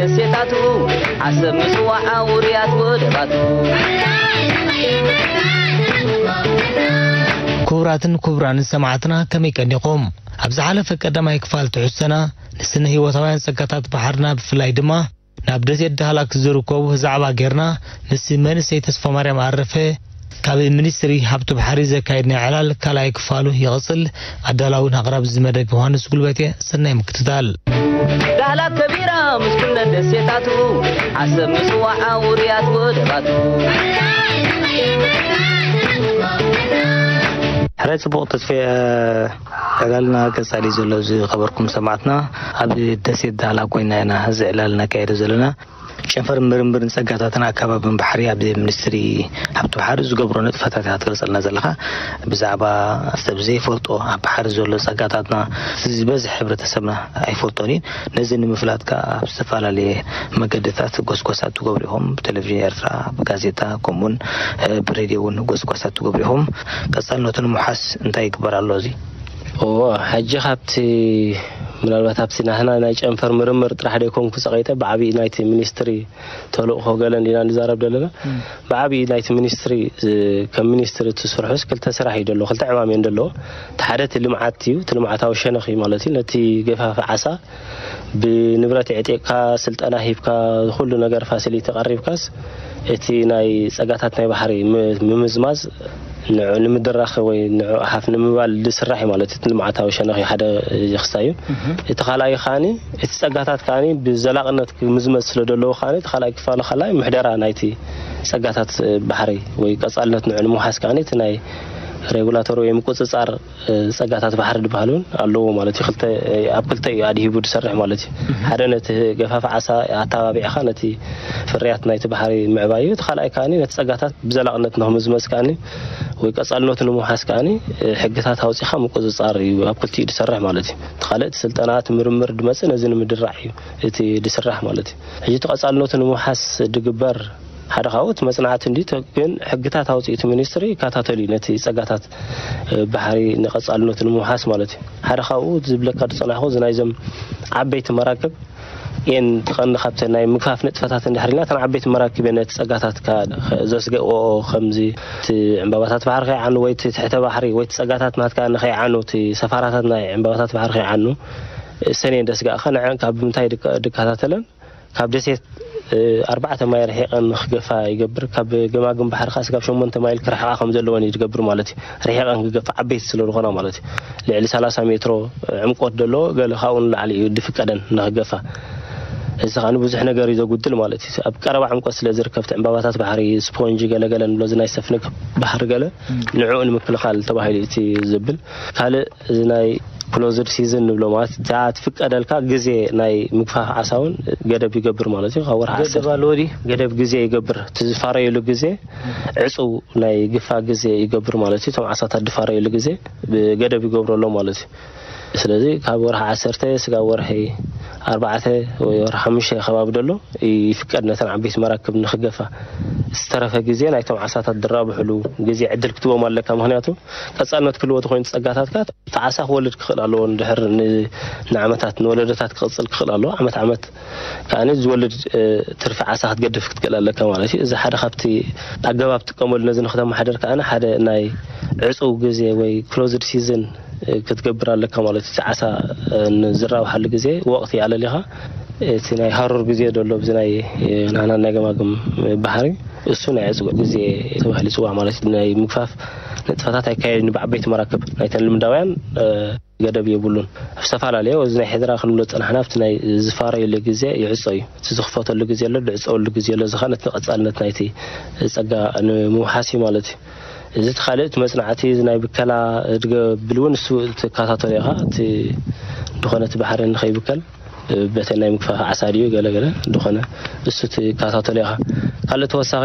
ደሴታቱ ዓሰብ ምጽዋዓ ውሩያት ወደባቱ። ክቡራትን ክቡራንን ሰማዕትና ከመይ ቀኒኹም? ኣብ ዝሓለፈ ቀዳማይ ክፋል ትሕዝቶና ንስነ ህይወታውያን ጸጋታት ባሕርና ብፍላይ ድማ ናብ ደሴት ዳህላክ ዝርከቡ ዛዕባ ጌርና ምስ መንእሰይ ተስፋ ማርያም ኣረፈ ካብ ሚኒስትሪ ሃብቲ ባሕሪ ዘካየድናዮ ዕላል ካልኣይ ክፋሉ ይቕጽል። ኣዳላውን ኣቕራቢ እዚ መደብ ዮሃንስ ጉልበቴ። ሰናይ ምክትታል። ዳህላክ ከቢራ ምስ ኩለን ደሴታቱ ዓሰብ ምጽዋዓ ውሩያት ወደባቱ። ሕራይ ጽቡቕ ተስፌ፣ ዕላልና ቀጻሊ ዘሎ ዝኸበርኩም ሰማዕትና፣ ኣብ ደሴት ዳህላክ ኮይና ኢና እዚ ዕላል ነካየዶ ዘለና። ጨንፈር ምርምርን ጸጋታትን ኣከባብን ባሕሪ ኣብ ሚኒስትሪ ሃብቲ ባሕሪ ዝገብሮ ንጥፈታት እያ ትገልጸልና ዘለኻ። ብዛዕባ ሰብ ዘይፈልጦ ኣብ ባሕሪ ዘሎ ጸጋታትና ዝበዝሕ ሕብረተሰብና ኣይፈልጦን እዩ። ነዚ ንምፍላጥ ከኣ ኣብ ዝተፈላለየ መገድታት ጎስጓሳት ትገብሩ ኢኹም። ብቴሌቪዥን ኤርትራ፣ ብጋዜጣ፣ ከምኡውን፣ እ፣ ብሬድዮ እውን ጎስጓሳት ትገብሩ ኢኹም። ቀጻልነቱ ንምውሓስ እንታይ ይግበር ኣሎ? እዚ እዎ፣ ሕጂ ካብቲ ምናልባት ኣብቲ ናህና ናይ ጨንፈር ምርምር ጥራሕ ደይኮንኩ ጸቒጠ፣ ብዓብዪ ናይቲ ሚኒስትሪ ተልእኾ ገለ እንዲና ንዛረብ ዘለና። ብዓብዪ ናይቲ ሚኒስትሪ፣ እ፣ ከም ሚኒስትሪ እቲ ስርሑስ ክልተ ስራሕ እዩ ደሎ፣ ክልተ ዕማም እየን ደለዎ። እቲ ሓደ እቲ ልምዓት እዩ፣ እቲ ልምዓታዊ ሸነኽ እዩ ማለት እዩ። ነቲ ገፋፊ ዓሳ ብንብረት የዕጢቕካ፣ ስልጠና ሂብካ፣ ኩሉ ነገር ፋሲሊቲ ቀሪብካስ፣ እቲ ናይ ጸጋታት ናይ ባሕሪ ም-፣ ምምዝማዝ ንዑ ንምድራኽ ወይ ንዑ ሓፍ ንምባል ዝስራሕ እዩ ማለት እዩ፣ እቲ ልምዓታዊ ሸነኽ እዩ ሓደ ይኽሳዩ። እቲ ካልኣይ ከኣኒ፣ እቲ ጸጋታት ከኣኒ ብዘላቕነት ክምዝመዝ ስለ ዘለዎ ከኣኒ፣ እቲ ካልኣይ ክፋሉ ካልኣይ ምሕደራ ናይቲ ጸጋታት ባሕሪ ወይ ቀጻልነት ንዑ ንምውሓስ ከኣኒ፣ እቲ ናይ ሬጉላቶሪ ወይ ምቁጽጻር ጸጋታት ባሕሪ ዝበሃል እውን ኣለዎ ማለት እዩ። ክልተ፣ ኣብ ክልተ እዩ ኣድሂቡ ዝሰርሕ ማለት እዩ። ሓደ ነቲ ገፋፍ ዓሳ ኣተባቢዕኻ ነቲ ፍርያት ናይቲ ባሕሪ ምዕባይ እዩ። እቲ ካልኣይ ከኣኒ ነቲ ጸጋታት ብዘላቕነት ንኽምዝመዝ ከኣኒ ወይ ቀጻልነቱ ንምውሓስ ከኣኒ ሕግታት ኣውጺኻ ምቁጽጻር እዩ ኣብ ክልቲኡ ዝሰርሕ ማለት እዩ። እቲ ካልእ እቲ ስልጠና፣ እቲ ምርምር ዝመጽእ ነዚ ንምድራዕ እዩ እቲ ዝስራሕ ማለት እዩ። ሕጂ እቲ ቀጻልነቱ ንምውሓስ ዝግበር ሓደ ካብኡ እቲ መጽናዕቲ እንዲ ተ-፣ ግን ሕግታት ኣውጺኡ እቲ ሚኒስትሪ ይከታተል እዩ ነቲ ጸጋታት፣ እ፣ ባሕሪ ንቐጻልነቱ ንምውሓስ ማለት እዩ። ሓደ ካብኡ ዝብለካ ዝጸናሕኩ እዚ ናይዞም ዓበይቲ መራክብ እየን ትቐንዲ ካብተን ናይ ምግፋፍ ንጥፈታት እንድሕር ኢልና እተን ዓበይቲ መራክብ እየን ነቲ ጸጋታትካ ዘስገእኦ ከምዚ እቲ ዕምባባታት ባሕሪ ከይዓኑ ወይ እቲ ትሕተ ባሕሪ ወይ እቲ ጸጋታት ናትካ ንኸይዓኑ እቲ ሰፋራታት ናይ ዕምባባታት ባሕሪ ከይዓኑ እሰን እየን ደስጋእካ ንዐን ካብ ምንታይ ድከ-፣ ድከታተለን ካብ ደሴት፣ እ፣ ኣርባዕተ ማይ ርሒቐን ክገፋ ይገብር። ካብ ገማግም ባሕሪ ከኣ ስጋብ ሸሞንተ ማይል ክርሕቓ ከም ዘለወን እዩ ዝገብር ማለት እዩ። ርሒቐን ክገፋ ዓበይቲ ስለ ዝኾና ማለት እዩ። ልዕሊ ሰላሳ ሜትሮ ዕምቆት ዘለዎ ገለ ካብኡ ንላዕሊ እዩ ዝፍቀደን ንክገፋ። እዚ ከኣ ብዙሕ ነገር እዩ ዘጉድል ማለት እዩ። ኣብ ቀረባ ዕምቆት ስለ ዝርከብ እቲ ዕምባባታት ባሕሪ፣ ስፖንጅ ገለ ገለ ንብሎ እዚ ናይ ሰፍነግ ባሕሪ ገለ ንዕኡ ንምክልኻል ተባሂሉ እዩ እቲ ዝብል። ካልእ እዚ ናይ ክሎዝድ ሲዝን ንብሎ ማለት እታ ትፍቀደልካ ግዜ ናይ ምግፋፍ ዓሳ እውን ገደብ ይገብር ማለት እዩ። ካብ ወርሒ ገደብ ዓሰርተ ኣለዎ ድዩ? ገደብ ግዜ ይገብር። እቲ ዝፋረየሉ ግዜ ዕጹው ናይ ግፋ ግዜ ይገብር ማለት እዩ። እቶም ዓሳታት ዝፋረየሉ ግዜ ብገደብ ይገብሮ ኣሎ ማለት እዩ። ስለዚ ካብ ወርሒ ዓሰርተ ስጋብ ወርሒ ኣርባዕተ ወይ ወርሒ ሓሙሽተ ከባቢ ደሎ ይፍቀድ ነተን ዓበይቲ መራክብ ንክገፋ። ዝተረፈ ግዜ ናይቶም ዓሳታት ዝራብሕሉ ግዜ ዕድል ክትቦም ኣለካ። ምክንያቱ ቀጻልነት ክህልዎ ተኮይኑ ጸጋታትካ እቲ ዓሳ ክወልድ ክኽእል ኣለዎ። እንድሕር ን-፣ ንዓመታት ንወለዶታት ክቕጽል ክኽእል ኣለዎ። ዓመት ዓመት ከኣ ዝወልድ፣ እ፣ ትርፊ ዓሳ ክትገድፍ ክትክእል ኣለካ ማለት እዩ። እዚ ሓደ ካብቲ ኣገባብ ትጥቀመሉ ነዚ ንክተመሓደር ከኣ ሓደ ናይ ዕጹው ግዜ ወይ ክሎዝድ ሲዝን፣ እ፣ ክትገብር ኣለካ ማለት እዩ። እቲ ዓሳ፣ እ፣ ንዝራብሓሉ ግዜ ወቕቲ ኣለሊኻ እቲ ናይ ሃሩር ግዜ ዘሎ ብዚ ናይ፣ እ፣ ናህና ናይ ገማግም ባሕሪ እሱ ናይ ዕጹው ግዜ ተባሂሉ ይጽዋዕ ማለት እዩ። ናይ ምግፋፍ ንጥፈታት ኣይካየድን ብዓበይቲ መራክብ ናይተን ልምዳውያን፣ እ፣ ገደብ የብሉን። ኣብ ዝተፈላለየ እዚ ናይ ሕድራ ክንብሎ ዝጸናሕና ኣብቲ ናይ ዝፋረየሉ ግዜ ይዕጾ እዩ። እቲ ዝኽፈተሉ ግዜ ኣሎ፣ ዝዕጸወሉ ግዜ ኣሎ። እዚ ኸኣ ነቲ ቀጻልነት ናይቲ ጸጋ ንምውሓስ እዩ ማለት እዩ። እዚ እቲ ካልእ እቲ መጽናዕቲ እዚ ናይ ብከላ ድገብል እውን እሱ ትከታተሎ ኢኻ። እቲ ዝኾነ እቲ ባሕሪ ንኸይብከል በተን ናይ ምግፋፍ ዓሳ ድዩ ገለ ገለ ዝኾነ እሱ ትከታተሎ ኢኻ። ካልእ ተወሳኺ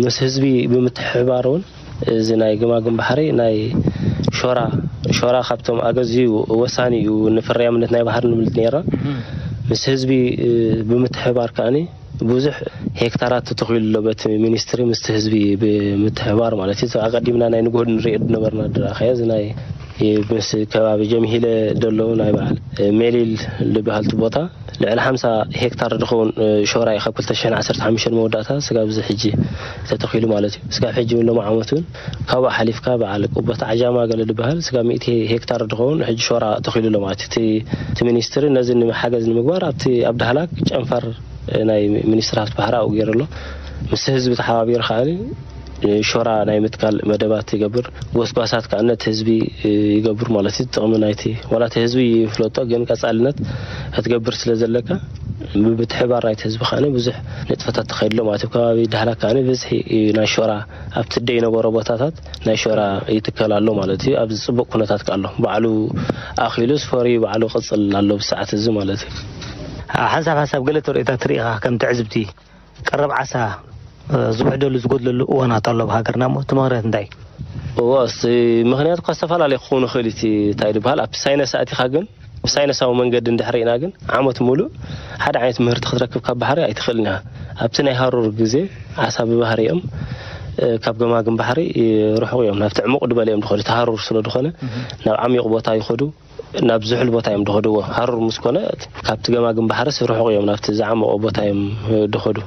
ምስ ህዝቢ ብምትሕብባር እውን እዚ ናይ ገማግም ባሕሪ ናይ ሾራ፣ ሾራ ካብቶም ኣገዝዩ ወሳኒ እዩ ንፍርያምነት ናይ ባሕሪ ንብል ነይርና። ምስ ህዝቢ፣ እ፣ ብምትሕብባር ከኣኒ ብዙሕ ሄክታራት ተተኺሉ ኣሎ በቲ ሚኒስትሪ ምስቲ ህዝቢ ብምትሕብባር ማለት እዩ። ኣቐዲምና ናይ ንግሆ ንሪኦ ዝነበርና ድረኸ እዚ ናይ ምስ ከባቢ ጀምሂለ ዘሎ ናይ በዓል ሜሊል ዝበሃል እቲ ቦታ ልዕሊ ሓምሳ ሄክታር ዝኸውን ሾራ እዩ ካብ ክልተ ሽሕን ዓሰርተ ሓሙሽተን መወዳእታ ስጋብ እዚ ሕጂ ተተኺሉ ማለት እዩ። ስጋብ ሕጂ እውን ሎም ዓመት እውን ካብኡ ሓሊፍካ በዓል ቁበት ዓጃማ ገለ ዝበሃል ስጋብ ሚእቲ ሄክታር ዝኸውን ሕጂ ሾራ ተኺሉ ኣሎ ማለት እዩ። እቲ እቲ ሚኒስትሪ ነዚ ንሓገዝ ንምግባር ኣብቲ ኣብ ዳህላክ ጨንፈር ናይ ሚኒስትሪ ሃብቲ ባሕሪ ኣብኡ ገይሩ ኣሎ። ምስ ህዝቢ ተሓባቢሩ ከዓኒ ሾራ ናይ ምትካል መደባት ይገብር። ጎስጓሳት ከኣ ነቲ ህዝቢ ይገብር ማለት እዩ። ጥቕሚ ናይቲ ዋላ እቲ ህዝቢ ይፍለጦ ግን ቀጻልነት ክትገብር ስለ ዘለካ ምትሕባር ናይቲ ህዝቢ ከኣ ብዙሕ ንጥፈታት ተኸይድሎ ማለት እዩ። ከባቢ ዳህላክ ከኣ ብዝሒ ናይ ሾራ ኣብቲ ደይ ነበሮ ቦታታት ናይ ሾራ ይትከል ኣሎ ማለት እዩ። ኣብዚ ጽቡቕ ኩነታት ከኣ ኣሎ። ባዕሉ ኣኺሉስ ፈርዩ ባዕሉ ቅጽል ኣሎ ብሰዓት እዚ ማለት እዩ። ሓንሳብ ሓንሳብ ገለ ተርእዮታት ርኢኻ ከም ትዕዝብቲ ቀረብ ዓሳ ዝውሕደሉ ዝጎድለሉ እዋናት ኣሎ ኣብ ሃገርና እሞ እቲ ምኽንያት እንታይ? እወ፣ እቲ ምኽንያት እኳ ዝተፈላለየ ክኸውን ይኽእል እዩ። እቲ እንታይ ዝበሃል ኣብቲ ሳይነስ ኣቲኻ ግን ብሳይነሳዊ መንገዲ እንድሕር ኢና ግን ዓመት ሙሉእ ሓደ ዓይነት ምህርቲ ክትረክብ ካብ ባሕሪ ኣይትኽእልን ኢኻ። ኣብቲ ናይ ሃሩር ግዜ ዓሳ ብባህሪኦም ካብ ገማግም ባሕሪ ርሑቕ እዮም። ናብቲ ዕሙቕ ድበለ እዮም ድኸዱ። እቲ ሃሩር ስለ ዝኾነ ናብ ዓሚቕ ቦታ ይኸዱ። ናብ ዝሑል ቦታ እዮም ድኸድዎ። ሃሩር ምስ ኮነ ካብቲ ገማግም ባሕርስ ርሑቕ እዮም፣ ናብቲ ዝዓመቖ ቦታ እዮም ድኸዱ።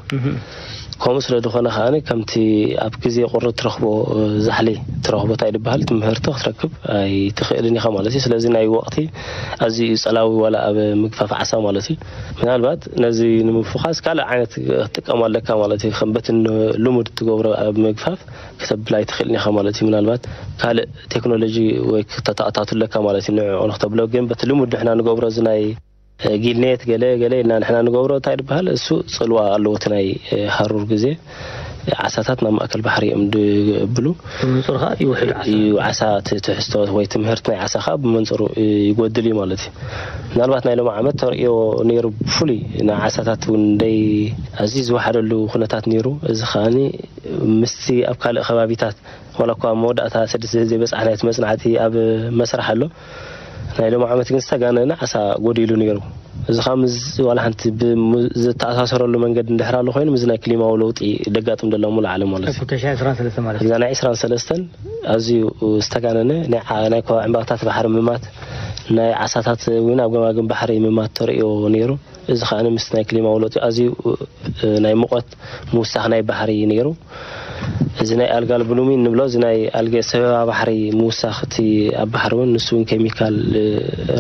ከምኡ ስለ ዝኾነ ከኣ ከምቲ ኣብ ግዜ ቁሪ ትረኽቦ ዛሕሊ ትረኽቦ እንታይ ድበሃል ትምህርቲ ክትረክብ ኣይትኽእልን ኢኻ ማለት እዩ። ስለዚ ናይ ወቕቲ ኣዝዩ እዩ ጸላዊ ዋላ ኣብ ምግፋፍ ዓሳ ማለት እዩ። ምናልባት ነዚ ንምፍኻስ ካልእ ዓይነት ክትጥቀም ኣለካ ማለት እዩ። ከም በቲ ልሙድ ትገብሮ ኣብ ምግፋፍ ክተብል ኣይትኽእልን ኢኻ ማለት እዩ። ምናልባት ካልእ ቴክኖሎጂ ወይ ክተተኣታቱ ኣለካ ማለት እዩ። ንዕኡ ንክተብሎ ግን በቲ ልሙድ ንሕና ንገብሮ እዚ ናይ ጊልኔት ገለ ገለ ኢልና ንሕና ንገብሮ እንታይ ዝበሃል እሱ ጽልዋ ኣለዎ። እቲ ናይ ሃሩር ግዜ ዓሳታት ናብ ማእከል ባሕሪ እዮም ድብሉ። ብመንጽሩ ከዓ ይውሕድ ዓሳ። እዩ ዓሳ እቲ ትሕዝቶ ወይ ትምህርቲ ናይ ዓሳ ከዓ ብመንጽሩ ይጎድል እዩ ማለት እዩ። ምናልባት ናይ ሎሚ ዓመት ተርእዮ ነይሩ ብፍሉይ ንዓሳታት እውን ደይ ኣዝዩ ዝወሓደሉ ኩነታት ነይሩ። እዚ ከዓኒ ምስቲ ኣብ ካልእ ከባቢታት ዋላ እኳ መወዳእታ ሰድስ ዘይበጻሕናዮ እቲ መጽናዕቲ ኣብ መስራሕ ኣሎ። ናይ ሎም ዓመት ግን ዝተጋነነ ዓሳ ጎዲሉ ነይሩ። እዚ ከዓ ምስ ዋላ ሓንቲ ብም- ዝተኣሳሰረሉ መንገዲ እንድሕር ኣሎ ኮይኑ ምስ ናይ ክሊማዊ ለውጢ ደጋጥም ዘሎ ሙሉ ዓለም ማለት እዩ። ክልተ ሽሕን ዕስራን ሰለስተን ማለት እዩ። እዛ ናይ ዕስራን ሰለስተን ኣዝዩ ዝተጋነነ ናይ ዓ- ናይ ኮ- ዕምባባታት ባሕሪ ምማት ናይ ዓሳታት እውን ኣብ ገማግም ባሕሪ ምማት ተርእዮ ነይሩ። እዚ ከዓ ምስ ናይ ክሊማዊ ለውጢ ኣዝዩ ናይ ሙቐት ምውሳኽ ናይ ባሕሪ ነይሩ። እዚ ናይ ኣልጋል ብሉሚን ንብሎ እዚ ናይ ኣልገ ሰበባ ባሕሪ ምውሳኽ እቲ ኣብ ባሕሪ እውን ንሱ እውን ኬሚካል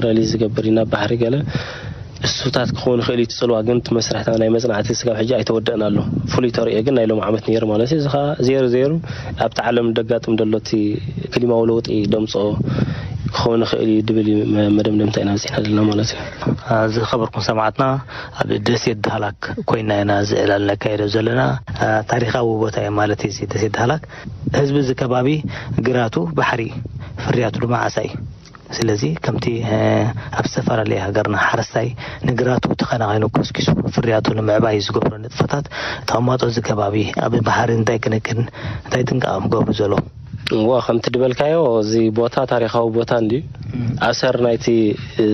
ረሊ ዝገብር እዩ ናብ ባሕሪ ገለ እሱታት ክኸውን ይኽእል እዩ እቲ ጽልዋ ግን እቲ መስርሕታ ናይ መጽናዕቲ ስጋብ ሕጂ ኣይተወደእን ኣሎ። ፍሉይ ተርእዮ ግን ናይ ሎም ዓመት ነይሩ ማለት እዩ። እዚ ከዓ ዜሩ ዜሩ ኣብቲ ዓለም ደጋጥም ዘሎ እቲ ክሊማዊ ለውጢ ደምፅኦ ክኸውን ይኽእል እዩ ድብል እዩ መ- መደምደምታ ኢና በፂሕና ዘለና ማለት እዩ። ዝኸበርኩም ሰማዕትና ኣብ ደሴት ዳህላክ ኮይና ኢና እዚ ዕላል ነካየዶ ዘለና። ታሪኻዊ ቦታ እዩ ማለት እዩ እዚ ደሴት ዳህላክ። ህዝቢ እዚ ከባቢ ግራቱ ባሕሪ ፍርያቱ ድማ ዓሳ እዩ። ስለዚ ከምቲ ኣብ ዝተፈላለየ ሃገርና ሓረስታይ ንግራቱ ተኸናኺኑ ኮስኪሱ ፍርያቱ ንምዕባይ ዝገብሮ ንጥፈታት ተቐማጦ እዚ ከባቢ ኣብ ባሕሪ እንታይ ክንክን እንታይ ጥንቃቐ ክገብሩ ዘሎ? እዋ ከምቲ ድበልካዮ እዚ ቦታ ታሪኻዊ ቦታ እንድዩ። ኣሰር ናይቲ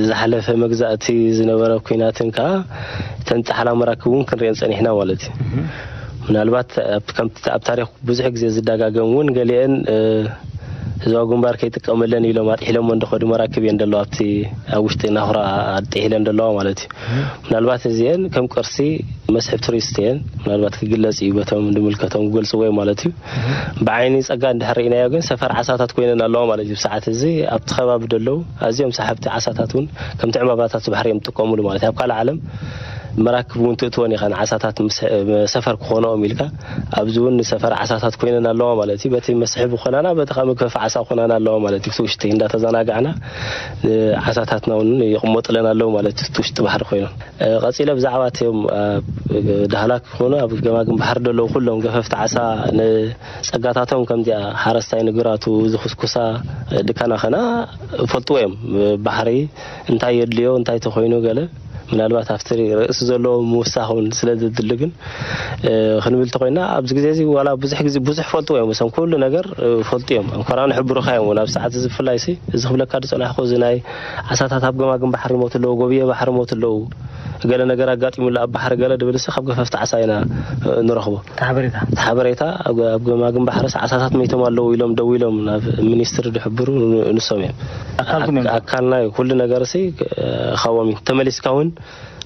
ዝሓለፈ መግዛእቲ ዝነበረ ኩናትን ከዓ ተን ጻሕላ መራክብ እውን ክንሪአን ጸኒሕና ማለት እዩ። ምናልባት ኣብ- ከምቲ ኣብ ታሪክ ብዙሕ ግዜ ዝደጋገም እውን ገሊአን ህዝባዊ ግንባር ከይጥቀመለን ኢሎም ኣጥሒሎሞ እንደኸዱ መራክብ እየን ዘለዋ ኣብቲ ኣብ ውሽጢ ናኹራ ኣጥሒለን ዘለዋ ማለት እዩ። ምናልባት እዚአን ከም ቅርሲ መስሕብ ቱሪስት እየን ምናልባት ክግለጽ እዩ በቶም ንምልከቶም ክገልጽዎ እዮም ማለት እዩ። ብዓይኒ ጸጋ እንድሕር ርኢናዮ ግን ሰፈር ዓሳታት ኮይነን ኣለዋ ማለት እዩ። ብሰዓት እዚ ኣብቲ ከባቢ ዘለዉ ኣዝዮም ሰሓብቲ ዓሳታት እውን ከምቲ ዕምባባታት ባሕሪ እዮም ዝጥቀሙሉ ማለት እዩ። ኣብ ካልእ ዓለም መራክብ እውን ትእትወን ኢኻ ንዓሳታት ምስ- ሰፈር ክኾኖኦም ኢልካ ኣብዚ እውን ንሰፈር ዓሳታት ኮይነን ኣለዋ ማለት እዩ። በቲ መስሕብ ኮናና በቲ ከዓ መግፈፍ ዓሳ ኮናና ኣለዋ ማለት እዩ። እቲ ውሽጢ እንዳተዘናጋዕና ዓሳታትና እውን ይቕመጡለን ኣለዉ ማለት እዩ። እቲ ውሽጢ ባሕሪ ኮይኖም ቀፂለ ብዛዕባ እቲኦም ዳህላክ ክኾኑ ኣብ ገማግም ባሕሪ ዘለዉ ኩሎም ገፈፍቲ ዓሳ ንፀጋታቶም ከምዚኣ ሓረስታይ ንግራቱ ዝኹስኩሳ ድካና ኸና ፈልጥዎ እዮም። ባሕሪ እንታይ የድልዮ እንታይ ተኮይኑ ገለ ምናልባት ኣብቲ ርእሲ ዘለዎ ምውሳኽ እውን ስለ ዘድሊ ግን ክንብል ተኮይና ኣብዚ ግዜ እዚ ዋላ ብዙሕ ግዜ ብዙሕ ፈልጥዎ እዮም። እሶም ኩሉ ነገር ፈልጡ እዮም። ኣንኮራ ንሕብሩኻ እዮም እውን ኣብ ሰዓት እዚ ብፍላይ እዚ ክብለካ ዝፀናሕኩ እዚ ናይ ዓሳታት ኣብ ገማግም ባሕሪ ሞት ኣለዉ፣ ጎብየ ባሕሪ ሞት ኣለዉ። ገለ ነገር ኣጋጢሙላ ኣብ ባሕሪ ገለ ድብል ሲ ካብ ገፈፍቲ ዓሳ ኢና ንረኽቦ። ሓበሬታ ሓበሬታ ኣብ ገማግም ባሕርስ ዓሳታት መይቶም ኣለዉ ኢሎም ደው ኢሎም ናብ ሚኒስትሪ ድሕብሩ ንሶም እዮም። ኣካልኩም እዮም። ኣካልና እዩ ኩሉ ነገር ሲ። ካብኦም እዩ ተመሊስካ እውን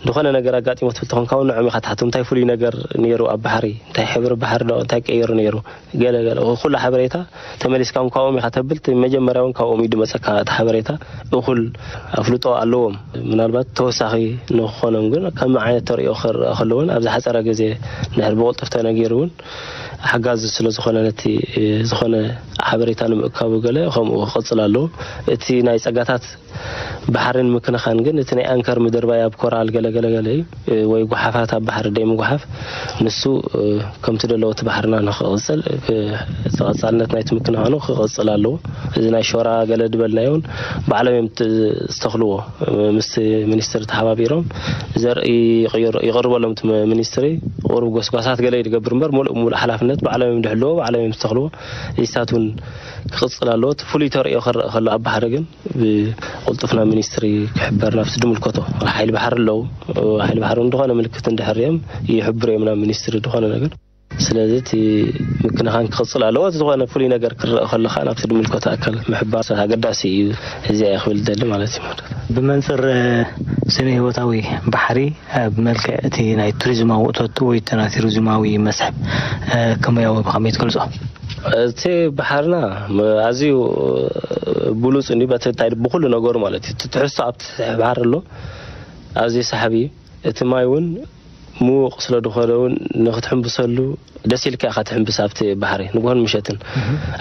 ዝኾነ ነገር ኣጋጢሞ ትብል ተኾንካ እውን ንዖም ኢኻ ትሓቶም እንታይ ፍሉይ ነገር ነይሩ ኣብ ባሕሪ እንታይ ሕብሪ ባሕሪ ዶ እንታይ ቀይሩ ነይሩ ገለ ገለ ኩሉ ሓበሬታ ተመሊስካ እውን ካብኦም ኢኻ ተብል መጀመርያ እውን ካብኦም እዩ ድመፀካ እቲ ሓበሬታ። እኹል ኣፍልጦ ኣለዎም። ምናልባት ተወሳኺ ንክኾኖም ግን ከም ዓይነት ተርእዮ ክረአ ከለውን ኣብ ዝሓፀረ ግዜ ንድሕር ብቕልጡፍ ተነጊሩ እውን ሓጋዚ ስለ ዝኾነ ነቲ ዝኾነ ሓበሬታ ንምእካቡ ገለ ከምኡ ክቕፅል ኣለዎ። እቲ ናይ ፀጋታት ባሕርን ምክንኻን ግን እቲ ናይ ኣንከር ምድርባይ ኣብ ኮራል ገለገለገለ እዩ። ወይ ጓሓፋት ኣብ ባሕሪ ደይ ምጉሓፍ ንሱ ከምቲ ደለዎ እቲ ባሕርና ንክቕፅል እቲ ቀፃልነት ናይቲ ምክንኻኑ ክቕፅል ኣለዎ። እዚ ናይ ሾራ ገለ ድበልናዮ እውን ባዕሎም እዮም ዝተኽልዎ። ምስ ሚኒስትሪ ተሓባቢሮም ዘርኢ ይቕርበሎም እቲ ሚኒስትሪ ቁሩብ ጎስጓሳት ገለ ይድገብር እምበር ሙሉእ ሙሉእ ሓላፍነት ባዕሎም እዮም ድሕልዎ ባዕሎም እዮም ዝተኽልዎ። እዚታት እውን ክቕፅል ኣለዎ። እቲ ፍሉይ ተርእዮ ክረአ ከሎ ኣብ ባሕሪ ግን ብቕልጡፍ ናብ ሚኒስትሪ ክሕበር ናብቲ ድምልከቶ ሓይሊ ባሕሪ ኣለዉ። ሓይሊ ባሕሪ እውን ዝኾነ ምልክት እንድሕር ሪኦም ይሕብሩ እዮም ናብ ሚኒስትሪ ዝኾነ ነገር። ስለዚ እቲ ምክንኻን ክቕፅል ኣለዎ። እቲ ዝኾነ ፍሉይ ነገር ክረአ ከሎ ከዓ ናብቲ ድምልከቶ ኣካል ምሕባር ኣገዳሲ እዩ። እዚ እየ ክብል ደሊ ማለት እዩ። ብመንፅር ስነ ህይወታዊ ባሕሪ ብመልክዕ እቲ ናይ ቱሪዝማዊ ውእቶቱ ወይ እቲ ናይ ቱሪዝማዊ መስሕብ ከመያዊ ብኸመይ ትገልፆ? እቲ ባሕርና ኣዝዩ ብሉፅ እንዲ በቲ እንታይ ብኩሉ ነገሩ ማለት እዩ። እቲ ትሕዝቶ ኣብቲ ባሕሪ ኣሎ ኣዝዩ ሰሓቢ እዩ። እቲ ማይ እውን ምዉቕ ስለ ዝኾነ እውን ንክትሕምብሰሉ ደስ ኢልካ ኢኻ ትሕምብስ ኣብቲ ባሕሪ ንግሆን ምሸትን።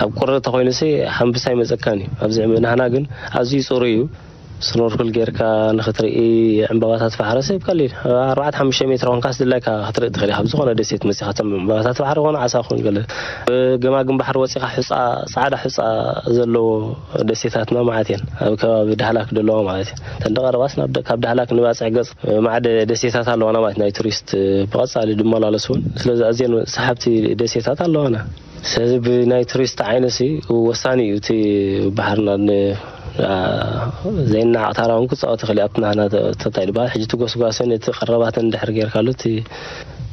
ኣብ ቁሪ ተኾይኑሲ ሓምብስ ኣይመፀካን እዩ። ኣብዚ ናህና ግን ኣዝዩ ፅሩ እዩ። ስኖርክል ጌርካ ንክትርኢ ዕምባባታት ባሕሪ ሰብ ቀሊል ኣርባዕተ ሓሙሽተ ሜትር ኮንካስ ድላይካ ክትርኢ ትኽእል ኢኻ። ብዝኾነ ደሴት መፂኻ እቶም ዕምባባታት ባሕሪ ኾነ ዓሳ ኹን ገለ ገማግም ባሕሪ ወፂኻ ሑፃ ፃዕዳ ሑፃ ዘለዎ ደሴታትና መዓት እየን። ኣብ ከባቢ ዳህላክ ደለዋ ማለት እዩ። ተንደቐረባስ ናብ ደ- ካብ ዳህላክ ንባፅሕ ገፅ ማዕደ ደሴታት ኣለዋና ማለት ናይ ቱሪስት ብቐፃሊ ድመላለሱ እውን ስለዚ ኣዝየን ሰሓብቲ ደሴታት ኣለዋና። ስለዚ ብናይ ቱሪስት ዓይነሲ ወሳኒ እዩ እቲ ባሕርና ን- ኣ- ዘይናቕ ታራ እውን ክፃወት ይኽእል እዩ። ኣብቲ ናህና ተ- ተታይ ድበሃል ሕጂ እቲ ጎስጓስን እቲ ቀረባትን እንድሕር ጌርካሉ እቲ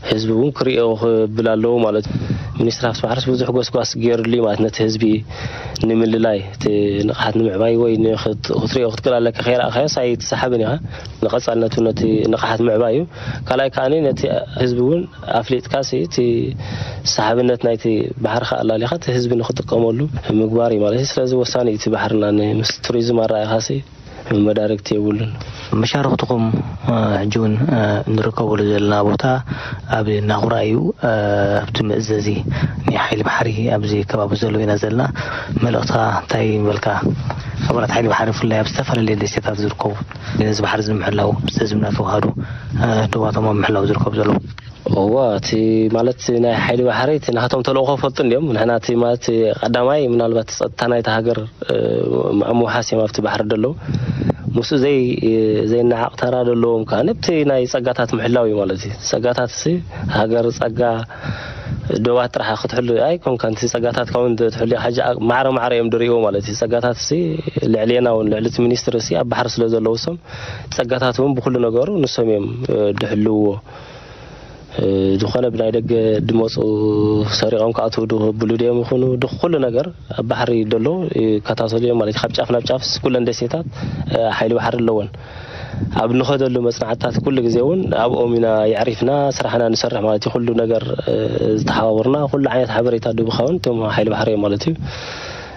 ህዝቢ እውን ክርእዮ ክብል ኣለዎ ማለት እዩ። ሚኒስትሪ ሃብቲ ባሕርስ ብዙሕ ጎስጓስ ገይሩሉ እዩ ማለት ነቲ ህዝቢ ንምልላይ እቲ ንቕሓት ንምዕባይ ወይ ንክት- ክትርእዮ ክትክእል ኣለካ ከይረኣኻዮስ ኣይትሰሓብን ኢኻ። ንቐፃልነቱ ነቲ ንቕሓት ምዕባይ እዩ። ካልኣይ ከዓኒ ነቲ ህዝቢ እውን ኣፍሊጥካ ሲ እቲ ሰሓብነት ናይቲ ባሕርኻ ኣላሊኻ እቲ ህዝቢ ንክጥቀመሉ ምግባር እዩ ማለት እዩ። ስለዚ ወሳኒ እዩ እቲ ባሕርና ን- ምስ ቱሪዝም ኣረኣእኻ ሲ መዳርግቲ የብሉን። መሻርኽትኹም ሕጂ እውን እንርከበሉ ዘለና ቦታ ኣብ ናኹራ እዩ። ኣብቲ መእዘዚ ናይ ሓይሊ ባሕሪ ኣብዚ ከባቢ ዘሎ ኢና ዘለና። መልእኽትኻ እንታይ ይበልካ? ኣባላት ሓይሊ ባሕሪ ብፍላይ ኣብ ዝተፈላለየ ደሴታት ዝርከቡ ነዚ ባሕሪ እዚ ንምሕላው ምስ ህዝብና ተዋህዶ ዶባቶም ኣብ ምሕላው ዝርከቡ ዘለዉ እዋ እቲ ማለት ናይ ሓይሊ ባሕሪ እቲ ናቶም ተልእኾ ፈልጡ እንዲዮም። ንሕና እቲ ማለት ቀዳማይ ምናልባት ጸጥታ ናይቲ ሃገር ኣብ ምውሓስ እዮም ኣብቲ ባሕሪ ደለዉ። ምስኡ ዘይ ዘይነዓቕ ተራ ደለዎም ከዓ ነብቲ ናይ ጸጋታት ምሕላው እዩ ማለት እዩ። ጸጋታት ሲ ሃገር ጸጋ ዶባት ጥራሕ ክትሕሉ ኣይኮንካን። እቲ ጸጋታት ካውን ትሕሉ ሓጂ ማዕረ ማዕረ እዮም ድርእዎ ማለት እዩ። ጸጋታት ሲ ልዕሌና እውን ልዕሊ እቲ ሚኒስትሪ ሲ ኣብ ባሕሪ ስለ ዘለዉ ሰም ጸጋታት እውን ብኩሉ ነገሩ ንሶም እዮም ድሕልዎ። ዝኾነ ብናይ ደገ ድመፁ ሰሪቖም ክኣትዉ ድብሉ ድዮም ይኹኑ ድኩሉ ነገር ኣብ ባሕሪ ደሎ ይከታተሉ እዮም ማለት እዩ። ካብ ጫፍ ናብ ጫፍ ኩለን ደሴታት ሓይሊ ባሕሪ ኣለወን። ኣብ ንኸደሉ መፅናዕትታት ኩሉ ግዜ እውን ኣብኦም ኢና የዕሪፍና ስራሕና ንሰርሕ ማለት እዩ። ኩሉ ነገር ዝተሓባበሩና ኩሉ ዓይነት ሓበሬታ ድብኻ እውን እቶም ሓይሊ ባሕሪ እዮም ማለት እዩ።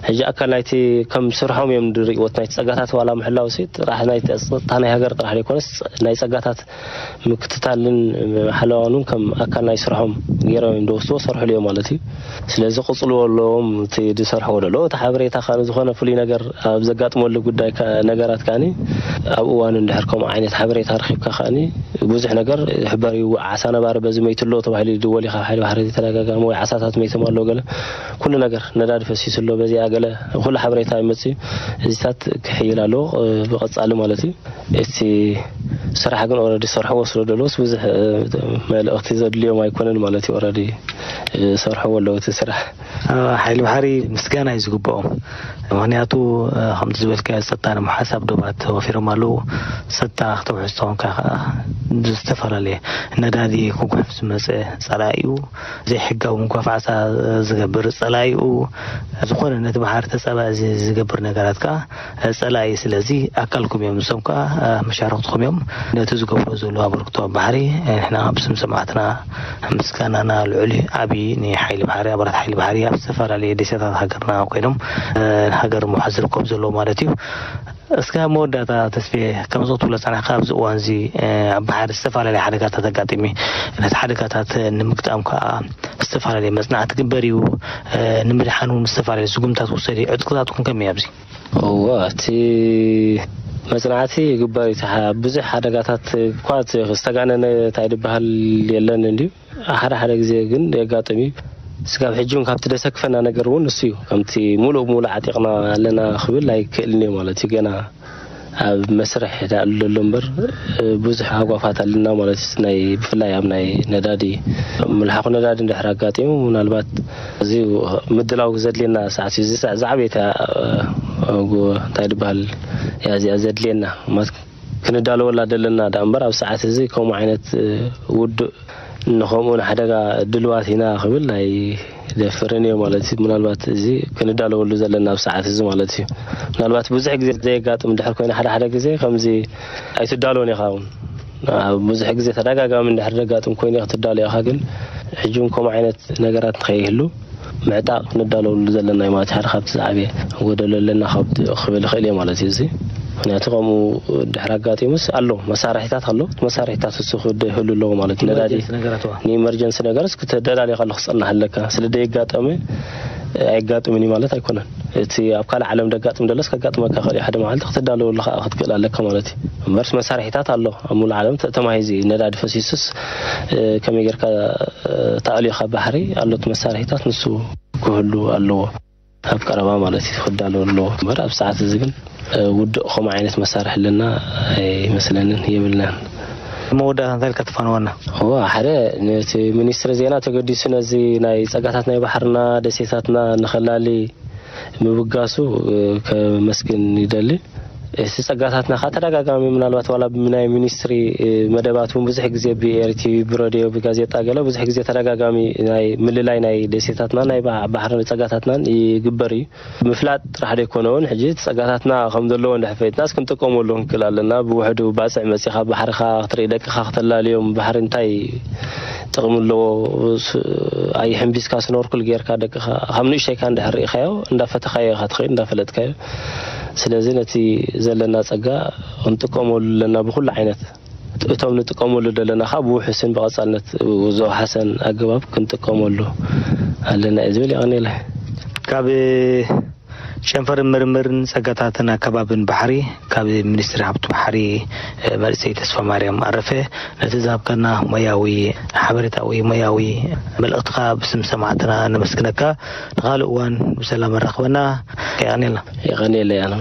ሕጂ ኣካል ናይቲ ከም ስርሖም እዮም ድርእይዎ ናይቲ ፀጋታት ዋላ ምሕላው ሲ ጥራሕ ናይ ፀጥታ ናይ ሃገር ጥራሕ ዘይኮነስ ናይ ፀጋታት ምክትታልን ሓለዋን እውን ከም ኣካል ናይ ስርሖም ገይሮም እዮም ዝወስድዎ ሰርሕሉ እዮም ማለት እዩ። ስለዚ ቅፅልዎ ኣለዎም እቲ ዝሰርሕዎ ደሎ እቲ ሓበሬታ ከዓ ዝኾነ ፍሉይ ነገር ኣብ ዘጋጥመሉ ጉዳይ ነገራት ከዓ ኣብ እዋኑ እንድሕር ከምኡ ዓይነት ሓበሬታ ረኪብካ ከዓ ብዙሕ ነገር ሕበር ይውዕ ዓሳ ነባሪ በዚ መይቱ ኣሎ ተባሂሉ ይድወል እዩ። ካብ ሓይሊ ባሕሪ ተደጋጋሚ ወይ ዓሳታት መይቶም ኣሎ ገለ ኩሉ ነገር ነዳዲ ፈሲሱ ኣሎ በዚኣ ገለ ኩሉ ሓበሬታ ይመፅእ እዩ። እዚታት ክሕይል ኣለዎ ብቐፃሊ ማለት እዩ። እቲ ስራሕ ግን ኦረዲ ሰርሕዎ ስለ ደለዎስ ብዙሕ መልእኽቲ ዘድልዮም ኣይኮነን ማለት እዩ። ኦረዲ ሰርሕዎ ኣለዉ እቲ ስራሕ። ሓይሊ ባሕሪ ምስጋና እዩ ዝግብኦም። ምክንያቱ ከምቲ ዝበልካዮ ፀጥታ ንምሓሳብ ዶባት ተወፊሮም ኣለዉ። ፀጥታ ክተውሕስ ተኾንካ ከዓ ዝተፈላለየ ነዳዲ ክጉሕፍ ዝመፀ ፀላኢኡ፣ ዘይሕጋዊ መጓፋዕሳ ዝገብር ፀላኢኡ፣ ዝኾነ ነቲ ባሕሪ ተፃባኢ ዚ- ዝገብር ነገራት ከዓ ፀላኢ። ስለዚ ኣካልኩም እዮም፣ ንሶም ከዓ መሻርክትኩም እዮም። ነቲ ዝገብሮ ዘሎ ኣበርክቶ ኣብ ባሕሪ ንሕና ብስም ሰማዕትና ምስጋናና ልዑል ዓቢ ንሓይሊ ባሕሪ፣ ኣባላት ሓይሊ ባሕሪ ኣብ ዝተፈላለየ ደሴታት ሃገርና ኮይኖም ሃገር ምውሓዝ ዝርከቡ ዘለዉ ማለት እዩ። እስከ ኣብ መወዳእታ ተስፌ፣ ከምዚ ክትብሎ ጸናሕካ ኣብዚ እዋን እዚ ኣብ ባሕሪ ዝተፈላለየ ሓደጋታት ኣጋጢሚ፣ ነቲ ሓደጋታት ንምግጣም ከዓ ዝተፈላለየ መጽናዕቲ ግበር እዩ። ንምድሓን እውን ዝተፈላለየ ስጉምታት ውሰድ እዩ። ዕጥቅታትኩም ከመይ ኣብዚ? እዎ፣ እቲ መጽናዕቲ ይግበር እዩ። ብዙሕ ሓደጋታት እኳ ዝተጋነነ እንታይ ዝበሃል የለን እንድዩ። ሓደ ሓደ ግዜ ግን የጋጥም እዩ። ስጋብ ሕጂ እውን ካብቲ ደሰክፈና ነገር እውን እሱ እዩ። ከምቲ ሙሉእ ብሙሉእ ዓጢቕና ኣለና ክብል ኣይክእልን እዩ ማለት እዩ። ገና ኣብ መስርሕ ዳኣ ኣሎ እምበር ብዙሕ ሃጓፋት ኣለና ማለት እዩ። ናይ ብፍላይ ኣብ ናይ ነዳዲ ምልሓኹ ነዳዲ እንድሕር ኣጋጢሙ ምናልባት እዚ ምድላው ዘድልየና ሰዓት እዩ። እዚ ሰዓት ዝዓበየት እንታይ ዝበሃል እያ እዚኣ ዘድልየና ማለት ክንዳለወላ ደለና ዳኣ እምበር ኣብ ሰዓት እዚ ከምኡ ዓይነት ውዱእ ንኸምኡ ንሓደጋ ድልዋት ኢና ክብል ኣይደፍርን እየ ማለት እዩ። ምናልባት እዚ ክንዳለወሉ ዘለና ኣብ ሰዓት እዚ ማለት እዩ። ምናልባት ብዙሕ ግዜ ዘየጋጥም እንድሕር ኮይነ ሓደ ሓደ ግዜ ከምዚ ኣይትዳለውን ኢኻ እውን። ኣብ ብዙሕ ግዜ ተደጋጋሚ እንድሕር ዘጋጥም ኮይኑ ክትዳሎ ኢኻ፣ ግን ሕጂ እውን ከምኡ ዓይነት ነገራት ንኸይህሉ ምዕጣቕ ክንዳለወሉ ዘለና እዩ ማለት እዩ። ሓደ ካብቲ ዝዓበየ ጎደሎ ኣለና ካብ ክብል ይኽእል እየ ማለት እዩ። እዚ ምክንያቱ ከምኡ ድሕር ኣጋጢሙስ ኣሎ መሳርሒታት ኣሎ፣ መሳርሒታት እሱ ክህሉ ኣለዎ ማለት እዩ። ነዳዲ ንኢመርጀንሲ ነገርስ ክትደላልዮ ከለኹ ክጸናሕ ኣለካ። ስለ ደይጋጠመ ኣይጋጥምን እዩ ማለት ኣይኮነን። እቲ ኣብ ካልእ ዓለም ደጋጥም ደለስ ከጋጥመካ ክእል እዩ። ሓደ መዓልቲ ክትዳለወሉ ከዓ ክትክእል ኣለካ ማለት እዩ። እምበርስ መሳርሒታት ኣሎ ኣብ ሙሉ ዓለም ተማሂዙ እዩ። ነዳዲ ፈሲሱስ ከመይ ጌርካ ተኣልዮ ካብ ባሕሪ ኣሎት መሳርሒታት ንሱ ክህሉ ኣለዎ። ኣብ ቀረባ ማለት እዩ ክዳሎ ኣለዎ። እምበር ኣብ ሰዓት እዚ ግን ውዱእ ከምኡ ዓይነት መሳርሒ ኣለና ኣይመስለንን፣ የብልናን። መወዳእታ እንታይ ኢልካ ተፋንወና? እዋ፣ ሓደ ነቲ ሚኒስትሪ ዜና ተገዲሱ ነዚ ናይ ጸጋታት ናይ ባሕርና ደሴታትና ንኸላሊ ምብጋሱ ከመስግን ይደሊ። እቲ ጸጋታትና ከዓ ተደጋጋሚ ምናልባት ዋላ ብናይ ሚኒስትሪ መደባት እውን ብዙሕ ግዜ ብኤርቲቪ ብረድዮ ብጋዜጣ ገለ ብዙሕ ግዜ ተደጋጋሚ ናይ ምልላይ ናይ ደሴታትና ናይ ባሕሪ ጸጋታትናን ይግበር እዩ። ምፍላጥ ጥራሕ ዘይኮነ እውን ሕጂ ጸጋታትና ከም ዘለዎ እንድሕር ፈሊጥናስ ክንጥቀመሉ ክንክእል ኣለና። ብውሕዱ ባጽዕ መጺኻ ባሕርኻ ክትርኢ ደቅኻ ክተላልዮም ባሕሪ እንታይ ጥቕሚ ኣለዎ? ኣይሕምቢስካ ስኖርክል ጌርካ ደቅኻ ካብ ንእሽተይካ እንድሕር ርኢኻዮ እንዳፈተኻዮ ኢኻ ትኸይድ እንዳፈለጥካዮ። ስለዚ ነቲ ዘለና ጸጋ ክንጥቀመሉ ኣለና ብኩሉ ዓይነት። እቶም ንጥቀመሉ ዘለና ካብ ብውሕስን ብቐጻልነት ዝወሓሰን ኣገባብ ክንጥቀመሉ ኣለና እዩ ዝብል። የቐኔለ ካብ ጨንፈር ምርምርን ጸጋታትን ኣከባብን ባሕሪ ካብ ሚኒስትሪ ሃብቲ ባሕሪ መንእሰይ ተስፋ ማርያም ኣረፈ፣ ነቲ ዝሃብካና ሞያዊ ሓበሬታ ወይ ሞያዊ መልእኽትኻ ብስም ሰማዕትና ነመስግነካ። ንኻልእ እዋን ብሰላም ኣራኽበና። የቐኔልና። የቐኔለ ያነ